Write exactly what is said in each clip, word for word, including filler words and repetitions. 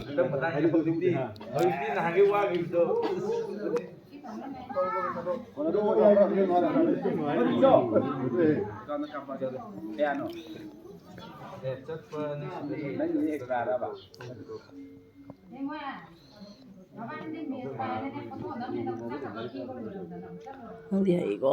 ꯍꯟꯗꯛ ꯃꯇꯥꯡꯁꯦ ꯍꯧꯖꯤꯛꯇꯤ, ꯍꯧꯖꯤꯛꯇꯤ ꯅꯍꯥꯟꯒꯤ ꯋꯥꯈꯤꯕꯗꯣ꯫ ꯀꯌꯥꯅꯣ? ꯑꯦ, ꯆꯠꯄ ꯅꯪꯒꯤ ꯑꯦꯛꯁꯇ꯭ꯔꯥꯔꯕ? ꯅꯪꯗꯤ ꯍꯩꯀꯣ꯫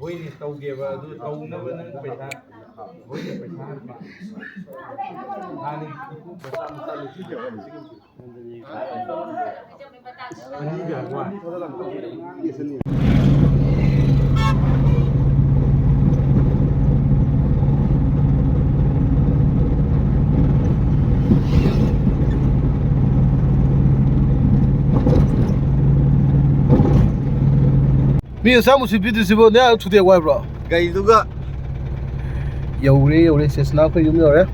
ꯍꯣꯏꯅꯦ, ꯇꯧꯒꯦꯕ, ꯑꯗꯨ ꯇꯧꯅꯕ ꯅꯪ ꯄꯩꯁꯥ, ꯍꯣꯏꯅꯦ, ꯄꯩꯁꯥ ꯍꯥꯟꯅ ꯏꯀꯨ ꯃꯆꯥ ꯃꯆꯥ ꯂꯣꯏꯁꯤꯜꯂꯦ꯫ ꯃꯤ ꯑꯁꯥꯡꯕ ꯁꯤ ꯄꯤꯗꯣꯏꯁꯤꯕꯣ? ꯅꯌꯥ ꯊꯨꯗꯦꯛ ꯋꯥꯏꯕ꯭ꯔꯣ? ꯒꯥꯔꯤꯗꯨꯒ꯫ ꯌꯧꯔꯦ, ꯌꯧꯔꯦ, ꯆꯦꯁꯅꯥ ꯑꯩꯈꯣꯏ ꯌꯨꯝ ꯌꯧꯔꯦ꯫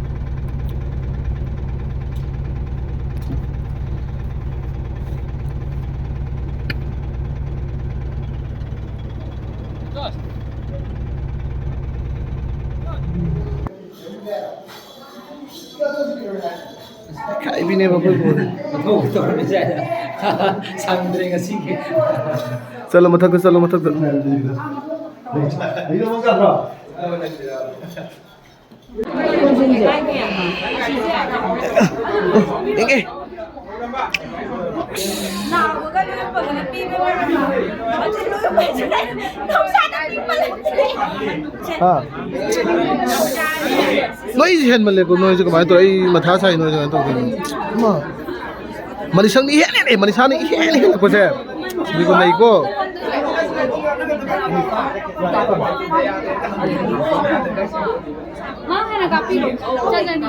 ꯏꯀꯥꯏꯕꯤꯅꯦꯕ ꯑꯩꯈꯣꯏ ꯕꯣꯜ꯫ ꯃꯊꯧ ꯇꯧꯔꯝꯃꯤꯁꯦ꯫ ꯁꯪꯗ꯭ꯔꯦ ꯉꯁꯤꯒꯤ꯫ ꯆꯠꯂꯣ ꯃꯊꯛꯇ, ꯆꯠꯂꯣ ꯃꯊꯛꯇ꯫ ꯌꯦꯡꯒꯦ꯫ ꯅꯥꯕꯒ ꯂꯣꯏ ꯐꯒꯠꯂꯛꯄꯤꯕ ꯃꯔꯝ ꯑꯗꯨ ꯂꯣꯏ ꯐꯖꯅ ꯅꯨꯡꯁꯥꯗ ꯄꯤꯛꯄ ꯂꯩꯇ꯭ꯔꯦ꯫ ꯍꯥ? ꯅꯣꯏꯁꯦ ꯍꯦꯟꯃꯜꯂꯦꯀꯣ, ꯅꯣꯏꯁꯦ ꯀꯃꯥꯏꯅ ꯇꯧꯔꯦ? ꯑꯩ ꯃꯊꯥ ꯁꯥꯏ, ꯅꯣꯏꯁꯦ ꯀꯃꯥꯏꯅ ꯇꯧꯗꯣꯏꯅꯣ? ꯏꯃꯥ, ꯃꯅꯤꯁꯪꯅ ꯏꯍꯦꯟ ꯍꯦꯜꯂꯦ, ꯃꯅꯤꯁꯥꯅ ꯏꯍꯦꯟ ꯍꯦꯜꯂꯛꯄꯁꯦ꯫ ꯁꯤꯗꯤꯀꯣ ꯅꯩꯀꯣ꯫ ꯃꯥ ꯍꯥꯟꯅ ꯀꯥꯞꯄꯤꯔꯣ꯫ ꯆꯠꯂꯅꯤ꯫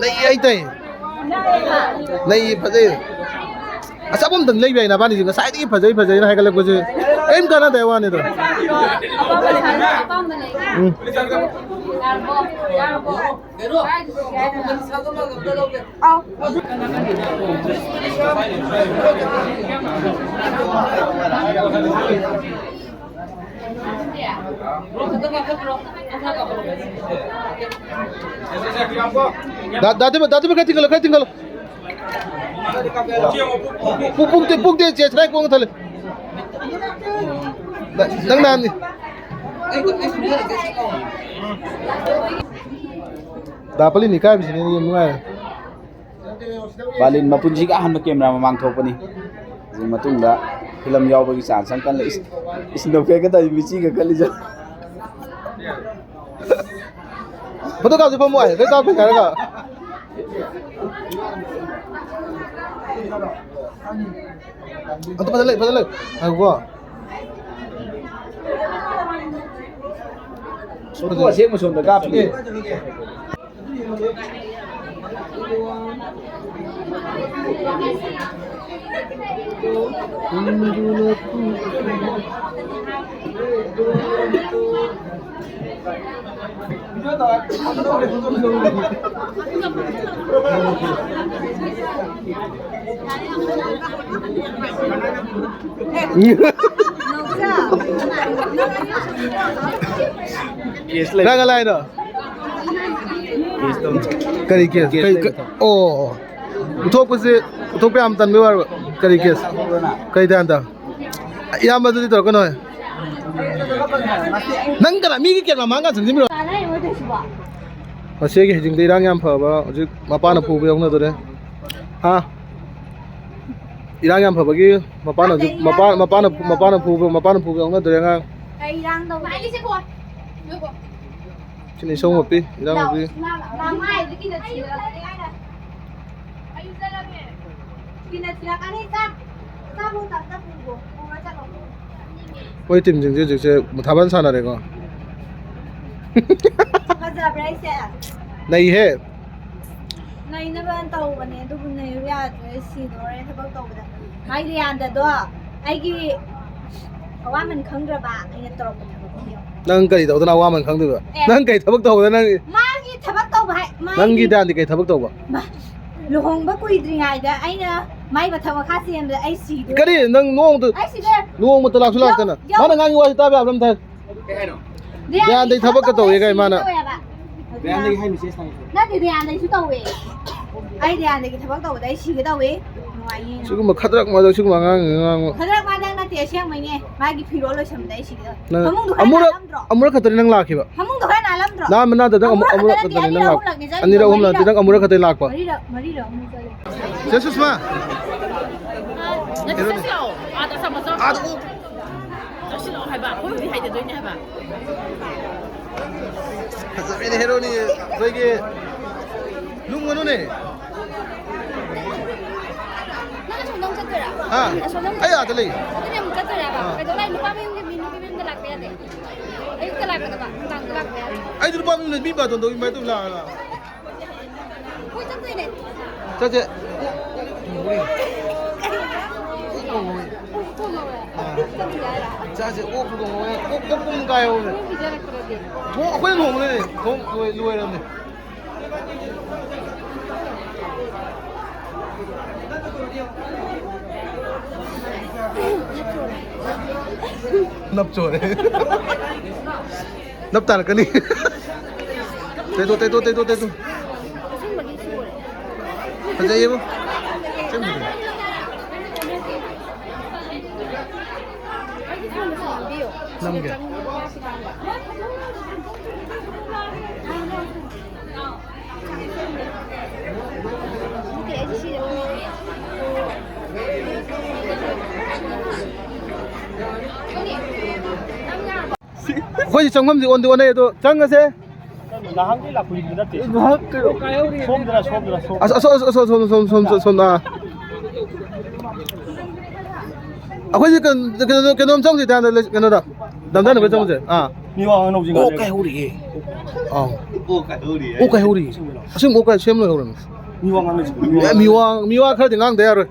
ꯅꯩ ꯍꯥꯏꯇꯥꯏ꯫ ꯅꯩ ꯐꯖꯩ꯫ ꯑꯆꯥꯄꯣꯠ ꯑꯝꯇꯪ ꯂꯩꯕ ꯌꯥꯏ ꯅꯕꯥꯅꯤꯁꯦ꯫ ꯉꯁꯥꯏꯗꯒꯤ ꯐꯖꯩ ꯐꯖꯩꯅ ꯍꯥꯏꯒꯠꯂꯛꯄꯁꯦ ꯀꯔꯤꯝ ꯀꯥꯟꯅꯗꯦ ꯍꯥꯏ ꯋꯥꯅꯤꯗ꯫ ꯎꯝ꯫ ꯗꯥ, ꯗꯥ ꯇꯤꯝꯕꯔ, ꯗꯥ ꯇꯤꯝꯕꯔ, ꯈꯔ ꯊꯤꯡꯒꯠꯂꯣ, ꯈꯔ ꯊꯤꯡꯒꯠꯂꯣ꯫ ꯄꯨꯡ, ꯄꯨꯡ ꯇꯦ-, ꯄꯨꯡ ꯇꯦ-, ꯆꯦ, ꯁ꯭ꯔꯥꯏ ꯀꯣꯡ ꯊꯜꯂꯦ꯫ ꯅ-, ꯅꯪ ꯅꯍꯥꯟꯅꯤ꯫ ꯗꯥ ꯄꯂꯤꯟ ꯏꯀꯥꯏꯕꯁꯤꯅꯦ ꯌꯥꯝ ꯅꯨꯡꯉꯥꯏꯔꯦ꯫ ꯕꯥꯂꯤꯟ ꯃꯄꯨꯟꯁꯤꯒꯤ ꯑꯍꯥꯟꯕ ꯀꯦꯃꯦꯔꯥ ꯃꯃꯥꯡ ꯊꯣꯛꯄꯅꯤ꯫ ꯍꯧꯖꯤꯛ ꯃꯇꯨꯡꯗ ꯐꯤꯂꯝ ꯌꯥꯎꯕꯒꯤ ꯆꯥꯟꯁ ꯑꯃ ꯀꯜꯂꯦ꯫ ꯏꯁ, ꯏꯁ, ꯅꯣꯛꯐꯦꯠꯀ ꯇꯧꯔꯤ ꯃꯤꯆꯤꯒ ꯀꯜꯂꯤꯁꯦ꯫ ꯐꯣꯇꯣ ꯀꯥꯞꯁꯤ ꯐꯝꯃꯣ ꯍꯥꯏ, ꯂꯣꯏ ꯀꯥꯞꯈ꯭ꯔꯦ ꯍꯥꯏꯔꯒ꯫ ꯑꯝꯇ ꯐꯖꯅ ꯂꯩ, ꯐꯖꯅ ꯂꯩ꯫ ꯉꯥꯏꯈꯣꯀꯣ꯫ ꯐꯣꯇꯣ ꯑꯁꯦꯡꯕ ꯁꯣꯝꯗ ꯀꯥꯞꯄꯤ꯫ ꯅꯪ ꯀꯅꯥꯏꯅꯣ? ꯀꯔꯤ ꯀꯦꯁ? ꯀꯔꯤ, ꯀꯔꯤ, ꯑꯣ, ꯑꯣ꯫ ꯄꯨꯊꯣꯛꯄꯁꯦ, ꯄꯨꯊꯣꯛꯄ ꯌꯥꯝ ꯇꯟꯕꯩ ꯋꯥꯔꯕ? ꯀꯔꯤ ꯀꯦꯁ? ꯀꯔꯤ ꯗꯥꯟꯗ? ꯏꯌꯥꯝꯕꯗꯨꯗꯤ ꯇꯧꯔꯛꯀꯅꯣ ꯍꯦ꯫ ꯅꯪ ꯀꯅꯥ? ꯃꯤꯒꯤ ꯀꯦꯃꯦꯔꯥ ꯃꯥꯡꯒ ꯆꯪꯁꯤꯟꯕꯤꯔꯣ꯫ ꯃꯁꯤꯒꯤ ꯍꯧꯖꯤꯛꯇꯤ ꯏꯔꯥꯡ ꯌꯥꯝ ꯐꯕ, ꯍꯧꯖꯤꯛ ꯃꯄꯥꯅ ꯐꯨꯕ ꯌꯥꯎꯅꯗꯣꯔꯦ꯫ ꯍꯥ? ꯏꯔꯥꯡ ꯌꯥꯝ ꯐꯕꯒꯤ ꯃꯄꯥꯅ ꯍꯧꯖꯤꯛ, ꯃꯄꯥ-, ꯃꯄꯥꯅ, ꯃꯄꯥꯅ ꯐꯨꯕ, ꯃꯄꯥꯅ ꯐꯨꯕ ꯌꯥꯎꯅꯗꯣꯔꯦ ꯑꯉꯥꯡ꯫ ꯀꯩ ꯏꯔꯥꯡ ꯇꯧꯕ? ꯁꯤꯅ ꯏꯁꯧ ꯃꯄꯤ, ꯏꯔꯥꯡ ꯃꯄꯤ꯫ ꯃꯣꯏ ꯇꯤꯝꯁꯤꯡꯁꯦ ꯍꯧꯖꯤꯛꯁꯦ ꯃꯊꯥꯕꯟ ꯁꯥꯟꯅꯔꯦꯀꯣ꯫ ꯐꯖꯕ꯭ꯔꯥ ꯑꯩꯁꯦ? ꯅꯩꯍꯦ꯫ ꯅꯩꯅꯕ ꯇꯧꯕꯅꯦ, ꯑꯗꯨꯕꯨ ꯅꯩꯌꯨ ꯌꯥꯗ꯭ꯔꯦ, ꯁꯤꯗꯣꯔꯦ ꯊꯕꯛ ꯇꯧꯕꯗ꯫ ꯃꯥꯏ ꯔꯤꯌꯥꯟꯗꯗꯣ ꯑꯩꯒꯤ ꯑꯋꯥꯃꯟ ꯈꯪꯗ꯭ꯔꯕ ꯑꯩꯅ ꯇꯧꯔꯛꯄ ꯊꯕꯛꯇꯣ꯫ ꯅꯪ ꯀꯔꯤ ꯇꯧꯗꯅ ꯑꯋꯥꯃꯟ ꯈꯪꯗꯣꯏꯕ? ꯑꯦ꯫ ꯅꯪ ꯀꯔꯤ ꯊꯕꯛ ꯇꯧꯕꯗ ꯅꯪ? ꯃꯥꯒꯤ ꯊꯕꯛ ꯇꯧꯕ ꯍꯥꯏ, ꯃꯥꯒꯤ ꯅꯪꯒꯤ ꯗꯥꯟꯗꯤ ꯀꯩ ꯊꯕꯛ ꯇꯧꯕ? ꯃꯥ, ꯂꯨꯍꯣꯡꯕ ꯀꯨꯏꯗ꯭ꯔꯤꯉꯩꯗ ꯑꯩꯅ ꯃꯥꯏ ꯃꯊꯛ ꯃꯈꯥ ꯆꯦꯟꯕꯗ ꯑꯩ ꯁꯤꯗꯣꯏ꯫ ꯀꯔꯤ? ꯅꯪ ꯅꯣꯡꯃꯇ, ꯑꯩ ꯁꯤꯗꯣꯏ꯫ ꯅꯣꯡꯃꯇ ꯂꯥꯛꯁꯨ ꯌꯧ-, ꯂꯥꯛꯇꯅ꯫ ꯌꯧ-, ꯃꯥꯅ ꯉꯥꯡꯉꯤ ꯋꯥꯁꯤ ꯇꯥꯕ ꯌꯥꯕ꯭ꯔꯥ ꯑꯝꯇ ꯍꯥꯏꯌꯨ꯫ ꯗꯤꯌꯥꯟꯗꯩ ꯗꯤꯌꯥꯟꯗꯩ ꯊꯕꯛꯀ ꯇꯧꯋꯦ ꯀꯥꯏ ꯃꯥꯅ꯫ ꯇꯧꯋꯦꯕ꯫ ꯗꯤꯌꯥꯟꯗꯒꯤ ꯍꯥꯏ ꯃꯦꯁꯦꯖ ꯊꯥꯔꯛꯑꯦ꯫ ꯅꯠꯇꯦ, ꯗꯤꯌꯥꯟꯗꯩꯁꯨ ꯇꯧꯋꯦ꯫ ꯑꯩ ꯗꯤꯌꯥꯟꯗꯒꯤ ꯊꯕꯛ ꯇꯧꯕꯗ ꯑꯩ ꯁꯤꯒꯦ ꯇꯧꯋꯦ꯫ ꯅꯨꯡꯉꯥꯏꯅꯤ꯫ ꯁꯤꯒꯨꯝꯕ ꯈꯗ꯭ꯔꯛ ꯃꯗ꯭ꯔꯛ ꯁꯤꯒꯨꯝꯕ ꯑꯉꯥꯡꯁꯤꯡ ꯉꯥꯡꯕ꯫ ꯈꯗ꯭ꯔꯛ ꯃꯗ꯭ꯔꯛ ꯅꯠꯇꯦ, ꯑꯁꯦꯡꯕꯩꯅꯦ꯫ ꯃꯥꯒꯤ ꯐꯤꯔꯣꯜ ꯂꯣꯏꯁꯟꯕꯗ ꯑꯩ ꯁꯤꯒꯦ ꯇꯧꯋꯦ꯫ ꯅꯪ ꯐꯃꯨꯡꯗꯣ ꯈꯔ ꯑꯃꯨꯔꯛ, ꯅꯥꯜꯂꯝꯗ꯭ꯔꯣ? ꯑꯃꯨꯔꯛ ꯈꯛꯇꯅꯤ ꯅꯪ ꯂꯥꯛꯈꯤꯕ꯫ ꯐꯃꯨꯡꯗꯣ ꯈꯔ ꯅꯥꯜꯂꯝꯗ꯭ꯔꯣ? ꯅꯥꯟꯕ ꯅꯥꯟꯗꯕꯗ ꯑꯃꯨꯛ, ꯑꯃꯨꯔꯛ ꯑꯃꯨꯔꯛ ꯈꯛꯇꯅꯦ ꯈꯛꯇꯅꯤ ꯅꯪ ꯂꯥꯛꯄ꯫ ꯑꯅꯤꯔꯛ ꯑꯍꯨꯝꯂꯛ ꯅꯠꯇꯦ, ꯅꯪ ꯑꯃꯨꯔꯛ ꯈꯛꯇꯅꯤ ꯂꯥꯛꯄ꯫ ꯃꯔꯤꯔꯛ, ꯃꯔꯤꯔꯛ ꯑꯃꯨꯛ ꯆꯠꯂꯦ꯫ ꯆꯦ ꯁꯨꯁꯃꯥ꯫ ꯅꯠꯇꯦ, ꯆꯠꯁꯤ ꯂꯥꯛꯑꯣ꯫ ꯑꯥꯗ ꯑꯆꯥꯄꯣꯠ ꯆꯥꯎ꯫ ꯑꯥꯗ ꯑꯣꯛ ꯆꯠꯁꯤꯜꯂꯛꯑꯣ ꯍꯥꯏꯕ, ꯑꯩꯈꯣꯏ ꯍꯧꯖꯤꯛ ꯍꯥꯏꯗꯗꯣꯏꯅꯦ ꯍꯥꯏꯕ꯫ ꯐꯖꯕꯤꯅꯦ ꯍꯦꯔꯣꯅꯤ, ꯑꯩꯈꯣꯏꯒꯤ ꯂꯨꯝꯒꯅꯨꯅꯦ꯫ ꯅꯪ ꯑꯁꯣꯝꯗ ꯑꯃꯨꯛ ꯆꯠꯇꯣꯏꯔꯥ? ꯍꯥ? ꯑꯁꯣꯝꯗ ꯑꯃꯨꯛ ꯑꯩ ꯑꯥꯗ ꯂꯩ꯫ ꯑꯗꯨꯅꯦ ꯑꯃꯨꯛ ꯆꯠꯇꯣꯏꯔꯕ? ꯑꯥ꯫ ꯀꯩꯗꯧ ꯂꯥꯛꯏ? ꯅꯨꯄꯥ ꯃꯌꯨꯝꯒꯤ ꯃꯤ, ꯅꯨꯄꯤ ꯃꯌꯨꯝꯗ ꯂꯥꯛꯄ ꯌꯥꯗꯦ꯫ ꯑꯌꯨꯛꯇ ꯂꯥꯛꯀꯗꯕ, ꯅꯨꯡꯗꯥꯡꯗ ꯂꯥꯛꯄ ꯌꯥꯗꯦ꯫ ꯑꯩꯗꯤ ꯅꯨꯄꯥ ꯃꯌꯨꯝꯗ ꯃꯤ ꯕꯥꯇꯣꯟ ꯇꯧꯕꯤ ꯃꯥꯏ ꯇꯧ ꯂꯥꯛꯑ ꯂꯥꯛꯑ꯫ ꯀꯣꯏ ꯆꯠꯇꯣꯏꯅꯦ꯫ ꯆꯠꯁꯦ꯫ ꯑꯣꯛ ꯊꯣꯡꯕ ꯍꯧꯋꯦ꯫ ꯑꯣꯛ ꯊꯣꯡꯕ ꯍꯧꯋꯦ꯫ ꯑꯥ꯫ ꯆꯠꯁꯦ ꯍꯥꯏꯔ? ꯆꯥꯁꯦ, ꯑꯣꯛ ꯊꯣꯡꯕ ꯍꯧꯋꯦ꯫ ꯑꯣꯛ, ꯑꯣꯛ ꯄꯨꯡ ꯀꯥꯏ ꯍꯧꯋꯦ꯫ ꯅꯣꯏ ꯄꯤꯖꯔꯛꯇ꯭ꯔꯗꯤ? ꯑꯣꯛ ꯑꯩꯈꯣꯏꯅ ꯊꯣꯡꯕꯅꯦ꯫ ꯊꯣꯡ ꯂꯣꯏ-, ꯂꯣꯏꯔꯕꯅꯦ꯫ ꯅꯞ ꯆꯣꯔꯦ꯫ ꯅꯞ ꯇꯥꯔꯛꯀꯅꯤ꯫ ꯇꯩꯊꯣꯛ, ꯇꯩꯊꯣꯛ, ꯇꯩꯊꯣꯛ, ꯇꯩꯊꯣꯛ꯫ ꯐꯖꯩꯌꯦꯕꯣ꯫ ꯆꯪꯗ꯭ꯔꯤ꯫ ꯅꯝꯒꯦ꯫ ꯑꯩꯈꯣꯏꯁꯤ ꯆꯪꯐꯝꯁꯤ ꯑꯣꯟꯗꯤ ꯑꯣꯟꯅꯩ ꯑꯗꯣ ꯆꯪꯉꯁꯦ꯫ ꯅꯍꯥꯟꯒꯩ ꯂꯥꯛꯄ ꯌꯨꯝꯗꯨ ꯅꯠꯇꯦ꯫ ꯉꯥꯏꯍꯥꯛ ꯀꯩꯅꯣ ꯁꯣꯝꯗꯔ, ꯁꯣꯝꯗꯔ, ꯁꯣꯝ꯫ ꯑꯁ, ꯑꯁ, ꯑꯁ, ꯑꯁ, ꯁꯣꯝ, ꯁꯣꯝ, ꯁꯣꯝ, ꯁꯣꯝ, ꯁꯣꯝ, ꯁꯣꯝ, ꯑꯥ꯫ ꯑꯩꯈꯣꯏꯁꯦ ꯀꯩꯅꯣ, ꯀꯩꯅꯣ, ꯀꯩꯅꯣꯝ ꯆꯪꯁꯤ ꯊꯥꯏꯅ ꯂꯩ-, ꯀꯩꯅꯣꯗ ꯗꯝꯗꯥꯏꯅꯕ ꯆꯪꯁꯦ꯫ ꯑꯥ꯫ ꯃꯤꯋꯥ ꯉꯥꯡꯅꯧꯁꯤ ꯑꯣꯛ ꯉꯥꯡꯅꯧꯁꯤ꯫ ꯀꯥꯏꯍꯧꯔꯤꯌꯦ꯫ ꯑꯥꯎ꯫ ꯑꯣꯛ ꯀꯥꯏꯍꯧꯔꯤꯌꯦ꯫ ꯑꯣꯛ ꯀꯥꯏꯍꯧꯔꯤꯌꯦ꯫ ꯑꯁꯦꯡꯕ ꯂꯣ? ꯑꯁꯦꯡꯕ ꯑꯣꯛ ꯀꯥꯏ ꯁꯦꯝ ꯂꯣꯏꯍꯧꯔꯝꯃꯦ꯫ ꯃꯤꯋꯥ ꯉꯥꯡꯅꯁꯤ꯫ ꯑꯦ, ꯃꯤꯋꯥ, ꯃꯤꯋꯥ ꯈꯔꯗꯤ ꯉꯥꯡꯗ ꯌꯥꯔꯣꯏ꯫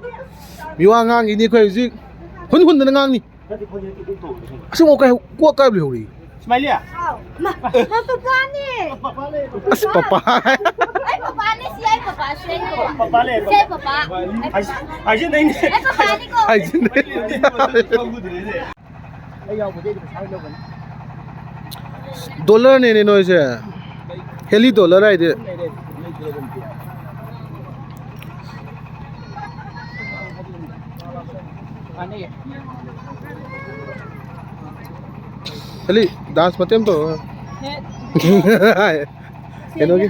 ꯃꯤꯋꯥ ꯉꯥꯡꯈꯤꯅꯤ ꯑꯩꯈꯣꯏ ꯍꯧꯖꯤꯛ꯫ ꯍꯨꯟ ꯍꯨꯟꯗꯅ ꯉꯥꯡꯅꯤ꯫ ꯅꯠꯇꯦ, ꯐꯥꯒꯤ ꯅꯠꯇꯦ, ꯑꯗꯨꯝ ꯇꯧꯔꯣ, ꯑꯁꯦꯡꯕ꯫ ꯑꯁꯦꯡꯕ ꯑꯣꯛ ꯀꯥꯏ, ꯑꯣꯛ ꯀꯥꯏꯕ ꯂꯩꯍꯧꯔꯤ꯫ ꯁꯨꯃꯥꯏꯂꯤ꯫ ꯍꯥꯎ꯫ ꯃꯥ, ꯃꯥ ꯄꯄꯥꯅꯦ꯫ ꯑꯁ, ꯄꯄꯥ꯫ ꯑꯩ ꯄꯄꯥꯅꯦ, ꯁꯤ ꯑꯩ ꯄꯄꯥ, ꯁꯤ ꯑꯩ ꯄꯄꯥ꯫ ꯄꯄꯥ ꯂꯩ, ꯁꯤ ꯑꯩ ꯄꯄꯥ꯫ ꯍꯥꯏ-, ꯍꯥꯏꯖꯤꯟꯅꯩꯅꯦ꯫ ꯑꯩ ꯄꯄꯥꯅꯤꯀꯣ꯫ ꯍꯥꯏꯖꯤꯟꯅꯩ꯫ ꯑꯩ ꯌꯥꯎꯕꯗꯤ ꯑꯩꯗꯤ ꯄꯩꯁꯥ ꯂꯧꯒꯅꯤ꯫ ꯗꯣꯂꯔꯅꯦꯅꯦ ꯅꯣꯏꯁꯦ꯫ ꯍꯦꯂꯤ ꯗꯣꯂꯔ ꯍꯥꯏꯗꯤ꯫ ꯍꯦꯂꯤ, ꯗꯥꯟꯁ ꯃꯇꯦꯛ ꯑꯃ ꯇꯧꯔꯣ꯫ ꯀꯩꯅꯣꯒꯤ꯫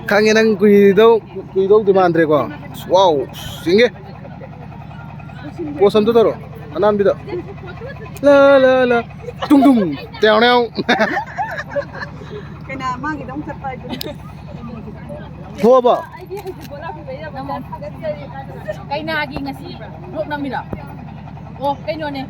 ꯈꯪꯉꯦ ꯅꯪ ꯀꯨꯏꯗꯧ, ꯀꯨꯏꯗꯧꯗꯤ ꯃꯥꯟꯗ꯭ꯔꯦꯀꯣ꯫ ꯋꯥꯎ, ꯆꯤꯡꯒꯦ꯫ ꯄꯣꯁ ꯑꯝꯇ ꯇꯧꯔꯣ꯫ ꯑꯅꯥꯟꯕꯤꯗ꯫ ꯂꯥ, ꯂꯥ, ꯂꯥ꯫ ꯇꯨꯡ, ꯇꯨꯡ꯫ ꯇꯦꯎ, ꯇꯦꯎ꯫ ꯀꯩꯅꯣ, ꯃꯥꯒꯤꯗ ꯑꯃꯨꯛ ꯆꯠꯄ ꯍꯥꯏꯗꯨꯅꯤ꯫ ꯊꯣꯛꯑꯕꯣ? ꯀꯩꯅꯥꯒꯤ ꯉꯁꯤ ꯕ꯭ꯂꯣꯛ ꯅꯝꯃꯤꯔꯣ? ꯑꯣ, ꯀꯩꯅꯣꯅꯦ꯫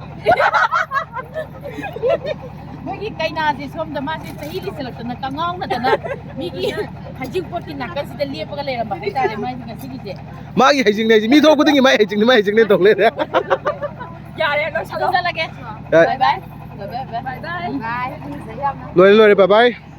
ꯃꯣꯏꯒꯤ ꯀꯩꯅꯥꯁꯦ ꯁꯣꯝꯗ ꯃꯥꯁꯦ ꯆꯍꯤ ꯂꯤꯁꯜꯂꯛꯇꯅ ꯀꯉꯥꯎꯅꯗꯅ ꯃꯤꯒꯤ ꯍꯩꯖꯤꯡꯄꯣꯠꯀꯤ ꯅꯥꯀꯟꯁꯤꯗ ꯂꯦꯞꯄꯒ ꯂꯩꯔꯝꯕ ꯍꯥꯏꯇꯥꯔꯦ ꯃꯥꯒꯤ ꯉꯁꯤꯒꯤꯁꯦ꯫ ꯃꯥꯒꯤ ꯍꯩꯖꯤꯡꯅꯦ ꯍꯥꯏꯁꯦ, ꯃꯤ ꯊꯣꯛꯄ ꯈꯨꯗꯤꯡꯒꯤ ꯃꯥꯏ ꯍꯩꯖꯤꯡꯅꯦ, ꯃꯥꯏ ꯍꯩꯖꯤꯡꯅꯦ ꯇꯧ ꯂꯩꯔꯦ꯫ ꯌꯥꯔꯦ, ꯂꯣꯏꯁꯜꯂꯣ꯫ ꯆꯠꯂꯒꯦ꯫ ꯌꯥꯔꯦ꯫ Bye bye꯫ Bye bye꯫ Bye bye꯫ ꯂꯣꯏꯔꯦ, ꯂꯣꯏꯔꯦ, bye bye꯫